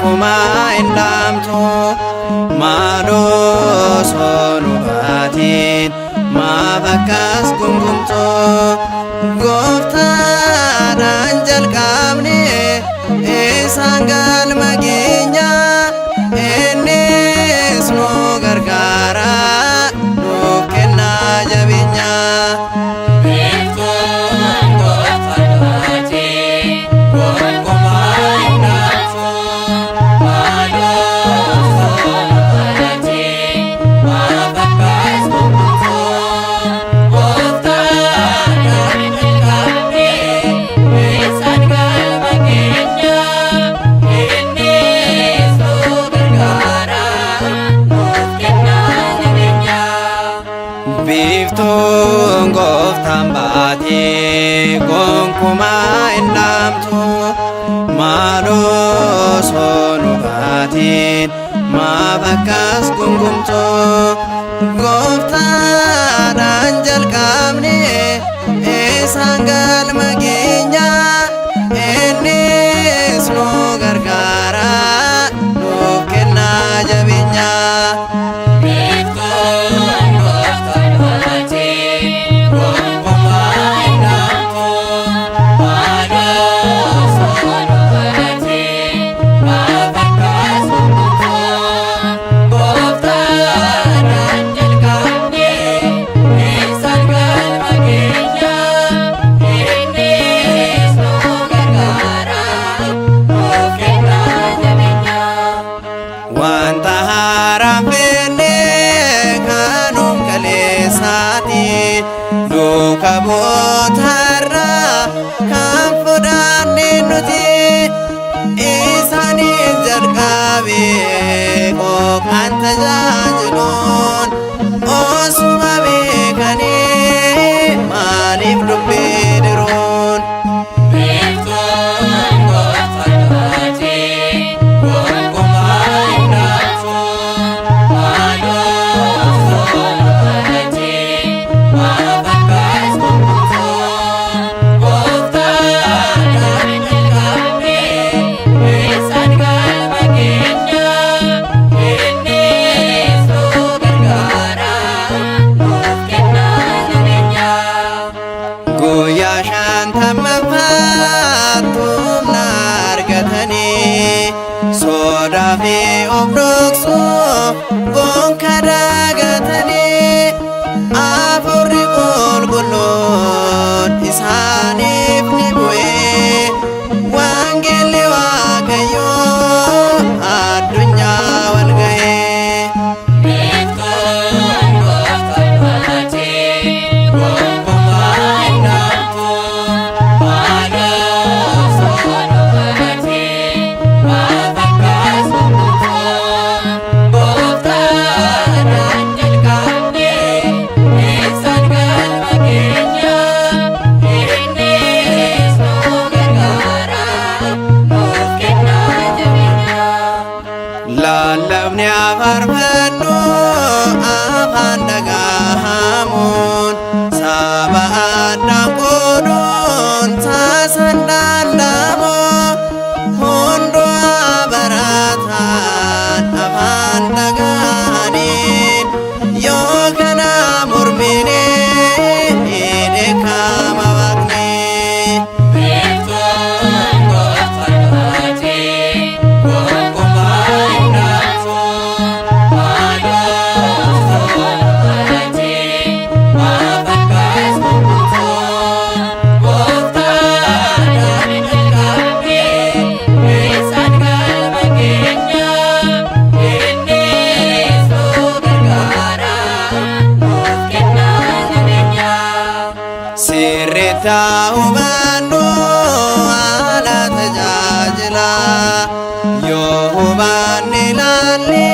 gonkumaa hin dhaamtu. Maaloo osoo nu baatiin maaf akkas gungumtu? Gooftaadhaan jalqabne isaan galma keenya, innis nu gargaara, nuuf kennaa jabeenya. Biiftuun gooftaan baatee gonkumaa hin dhaamtu. Maaloo osoo nu baatee maaf akkas gungumtu? Gooftaadhaan jalqabne isaan galma keenya, innis nu gargaara, nuuf kennaa jabeenya. Biiftuun gooftaan baatee gonkumaa hin dhaamtu. Maaloo osoo nu baatiin maaf akkas gungumtu? Gooftaadhaan jalqabne isaan galma keenya, innis nu gargaara, nuuf kennaa jabeenya. Biiftuun gooftaan baatee gonkumaa hin dhaamtu. Maaloo osoo nu baatee maaf akkas gungumtu? Gooftaadhaan jalqabne isaan galma keenya, innis nu gargaara, nuuf kennaa jabeenya. Wanta haaraan fenne kanum kaleessaati, duuka bootarraa kan fudhanne nuti. Isaaniin jalqabe qooqaan tajaajiluun, osuma beekanii maaliif dubbii diruun? Biiftuun gooftaan baatee gonkumaa hin dhaamtu. Maaloo osoo nu baatee maaf akkas gungumtu? Gooftaadhaan jalqabne isaan galma keenya, innis nu gargaara, nuuf kennaa jabeenya. Guyyaa 50ffaatti humna argatanii, sodaa fi of dhoksuu gonka daagatanii, Hafuurri qulqulluun isaaniif ni bu'ee, wangeelli Waaqayyoo addunyaa wal ga'ee. Biiftuun gooftaan baatee gonkumaa hin dhaamtu. Maaloo osoo nu baatee maaf akkas gungumtu? Gooftaadhaan jalqabne isaan galma keenya, innis nu gargaara, nuuf kennaa jabeenya. Lallabni afarfannu afaan dhagahamuun, saba addaan qooduun taasan danda'amu. Hundumaa barataan afaan dhagahaniin, yoo kana mormine ni dheekkama Waaqni. Biiftuun gooftaan baatee gonkumaa hin dhaamtu. Maaloo osoo nu baatee maaf akkas gungumtu? Gooftaadhaan jalqabne isaan galma keenya, innis nu gargaara, nuuf kennaa jabeenya. Sirriitti hubannu haala tajaajila, yoo hubanne ilaalle.